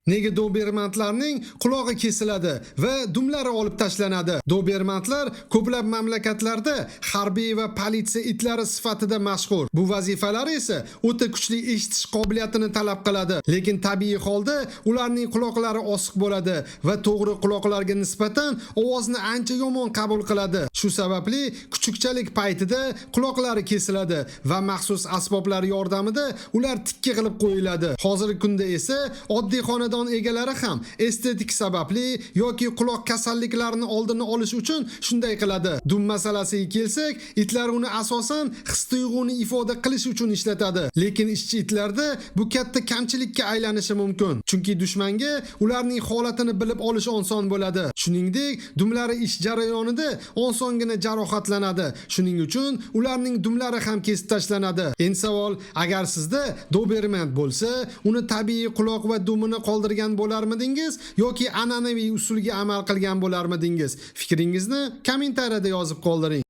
Nega dobermanlarning qulog'i kesiladi va dumlari olib tashlanadi? Dobermanlar ko'plab mamlakatlarda harbiy va politsiya itlari sifatida mashhur. Bu vazifalar esa o'ta kuchli eshitish qobiliyatini talab qiladi. Lekin tabiiy holda ularning quloqlari osiq bo'ladi va to'g'ri quloqlarga nisbatan ovozni ancha yomon qabul qiladi. Shu sababli kuchukchalik paytida quloqlari kesiladi va maxsus asboblar yordamida ular tikka qilib qo'yiladi. Hozirgi kunda esa oddiy xonadon egalari ham estetik sababli yoki quloq kasalliklarini oldini olish uchun shunday qiladi. Dum masalasiga kelsak, itlar uni asosan his-tuyg'uni ifoda qilish uchun ishlatadi. Lekin ishchi itlarda bu katta kamchilikka aylanishi mumkin. Chunki dushmanga ularning holatini bilib olish oson bo'ladi. Shuningdek, dumlari ish jarayonida osongina jarohatlanadi. Shuning uchun ularning dumlari ham kesib tashlanadi. Endi savol, agar sizda doberman bo'lsa, uni tabiiy quloq va dumini qoldirgan bo'larmidingiz yoki an'anaviy usulga amal qilgan bo'larmidingiz? Fikringizni kommentariyada yozib qoldiring.